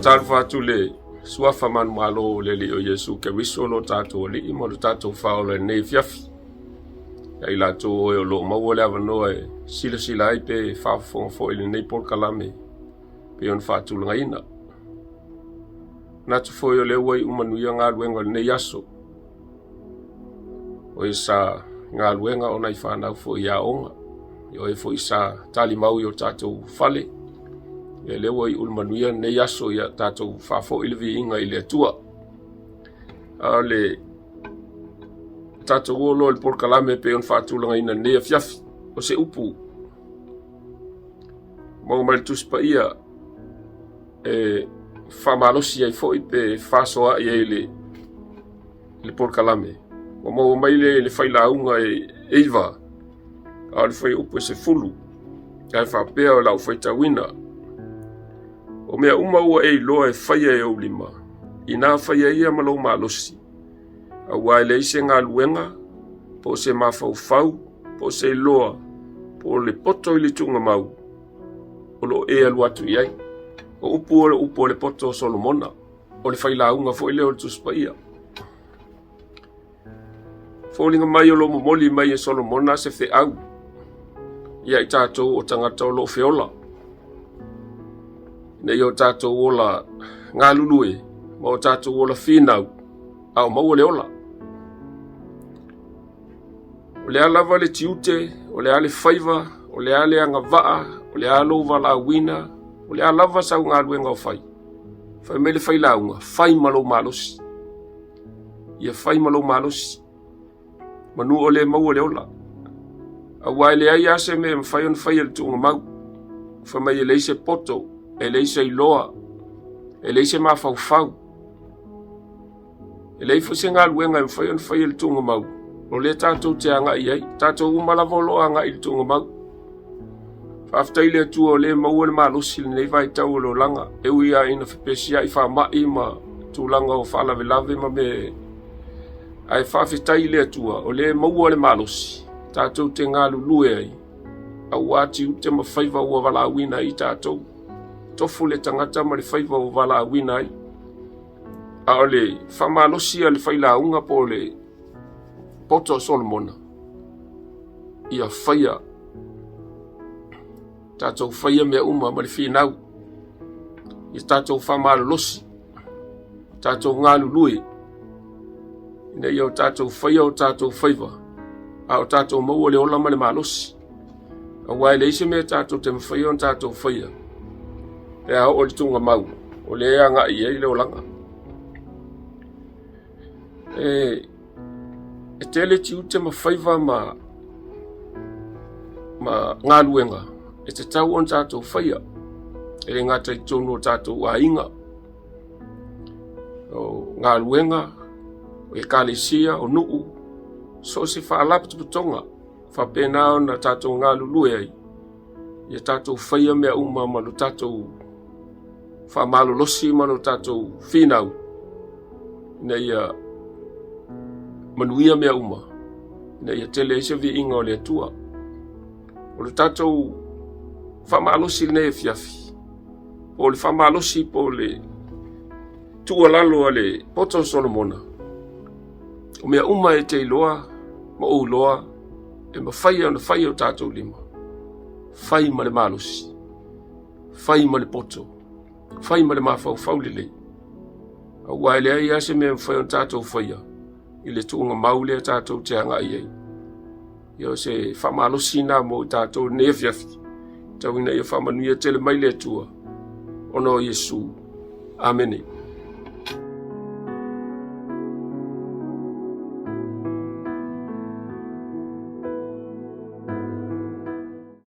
Faatalofa atu i le suafa manumalo o le Alii o Iesu Keriso lo tatou Alii ma lo tatou Faaola i lenei afiafi. Ia i latou o e o lo o maua le avanoa e silasila ai pe faafofoga foi i lenei polokalame pei ona faatulagaina. Manatu foi o lea ua iu manuia galuega o lenei aso. O e sa galuega o nai fanau foi i aoga, o e foi sa talimau i o tatou fale. Ia lea ua iu le manuia lenei aso, ia tatou faafoi le viiga i le Atua. A o le tatou o loa i le polokalame pei ona faatulagaina i lenei afiafi, o se upu maua mai le Tusi Paia e faamalosi ai foi pe faasoaai ai le le polokalame. Ua maua mai le le failauga e 9, a o le fuaiupu e 10, ae faapea o lau faitauina. O mea uma ua e iloa e faia e ou lima, inā faia ia ma lou malosi, aua e leai se galuega, po o se mafaufau, po o se iloa, po o le poto i le tuugamau, o lo o e alu atu i ai. O upu o le upu o le poto o Solomona, o le failauga foi lea o le Tusi Paia. Foliga mai o lo o momoli mai e Solomona se feau ia i tatou o tagata o lo o feola, ina ia o tatou ola galulue ma o tatou ola finau, a o maua le ola. O le a lava le tiute, o le a le faiva, o le a le agavaa, o le a lou valaauina, o le a lava sau galuega o fai. Fai mai le failauga, fai ma lou malosi. Ia fai ma lou malosi. Manu o le maua le ola. Aua e leai lava se mea e mafai ona faia i le tuugamau. Fai mai e leai se poto, e leai se iloa, e leai se mafaufau. E leai foi se galuega e mafai ona faia i le tuugamau, o lea tatou te agai i ai. Tatou uma lava o lo o agai i le tuugamau. Faafetai i le Atua o lea e maua le malosi i lenei vaitau o le olaga, e ui lava ina fepesiai faamai ma tulaga o faalavelave ma mea, ae faafetai i le Atua o lea e maua le malosi tatou te galulue ai, aua tiute ma faiva ua valaauina ai tatou. Tofu le tagata ma le faiva ua valaauina ai. A o le faamalosi a le failauga po o le poto o Solomona, ia faia, tatou faia mea uma ma le finau, ia tatou faamalolosi, tatou galulue, ina ia o tatou faia o tatou faiva, a o tatou maua le ola ma le malosi. Aua e leai se mea tatou te mafai ona tatou faia pe a oo i le tuugamau o lea e agai i ai le olaga. E tele tiute ma faiva ma galuega e tatau ona tatou faia, e le gata i totonu o tatou aiga, o galuega, o ekalesia, o nuu, so o se faalapotopotoga faapena ona tatou galulue ai, ia tatou faia mea uma ma lo tatou faamalolosi ma lo tatou finau, ina ia manuia mea uma, ina ia tele ai se viiga o le Atua. O le tatou faamalosi lenei afiafi, po o le faamalosi po o le tuualalo a le poto o Solomona, o mea uma e te iloa ma ou iloa e mafai ona fai e o tatou lima, fai ma le malosi, fai ma le poto, fai ma le mafaufau lelei, aua e leai lava se mea e mafai ona tatou faia i le tuugamau lea tatou te agai ai. Ia o se faamalosi lena mo i tatou i lenei afiafi, tau ina ia faamanuia tele mai le Atua ona o Iesu. Amene.